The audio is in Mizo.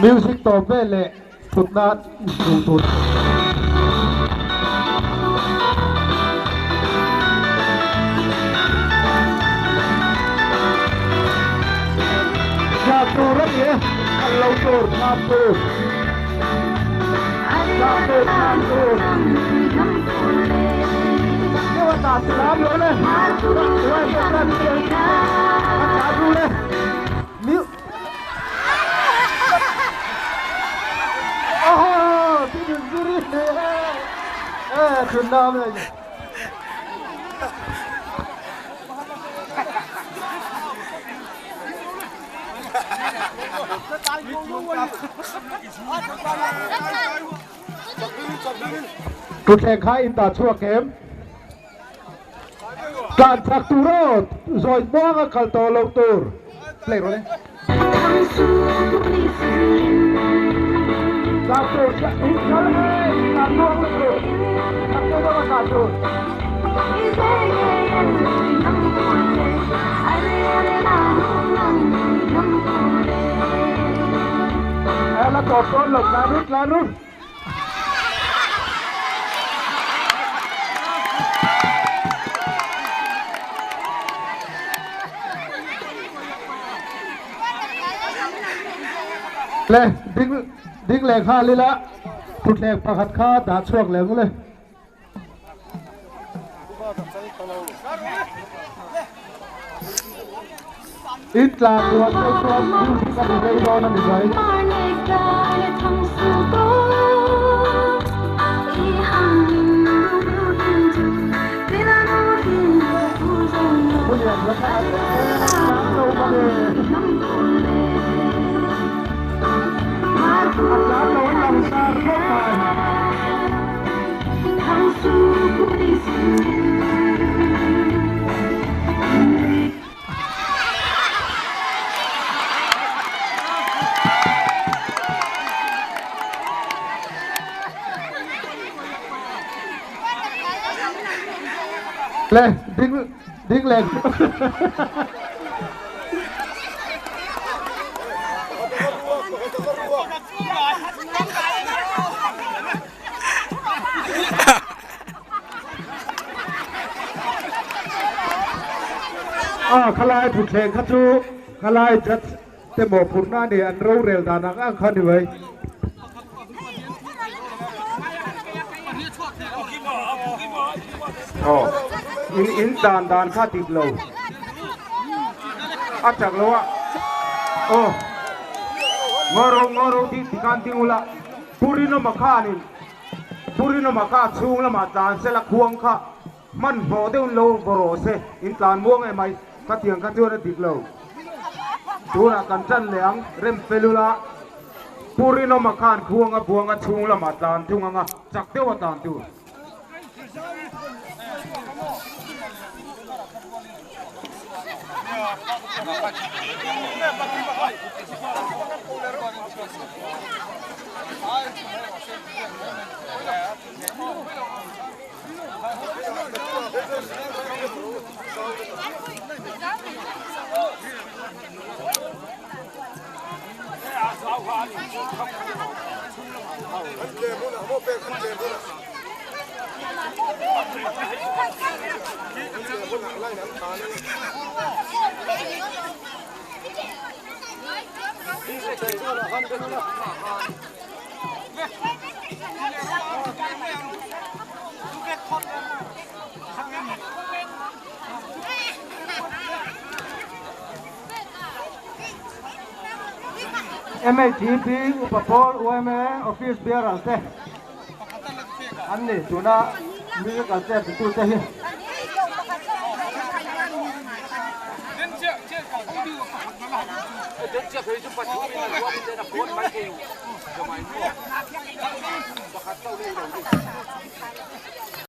Music tawp vel leh thutna duh tur. Thlak tur a ni e, kal lo tur, thlak tur. Thlak tur, thlak tur. Deuh a tah chi lam lo le. A tah du le. Thutthleng kha in dah chhuak em? Tlan chak tur aw, zawi muanga kal tawh loh tur. Play rawh le. Tlan tur in kal e, tlan muang lutuk. Chak deuh deuh a tlan tur. La tawp dawn lo, tlan rut tlan rut. Le ding ding leh nghal ila thutthleng pakhat kha dah chhuak leh ang le. In tlan rual te chuan music a ni rei dawn a ni mai. Hulian la kha tlan lo mange. A tlan lo an langsar khawp mai. Le ding ding leh A khalai thutthleng kha chu khalai judge te mawhphurhna a ni an rorel dan ang ang kha ni mai. Aw in in dan dan kha dik lo a chak lo a aw ngawro ngawro tih tikhan ding ula Purinawma khanin Purinawma kha chhung lamah tlan sela khuang kha hmanhmawh deuhin lo vaw rawh se, in tlan muang em mai, khatiang kha chuan a dik lo. Tunah kan tan leh ang, rem fel ula, Purinawma khan khuang a buang a chhung lamah tlan thung ang a, chak deuh a tlan tur. MHEP Upa Pawl yma Office Bearer te an ni tuna musical chair ti tute hi.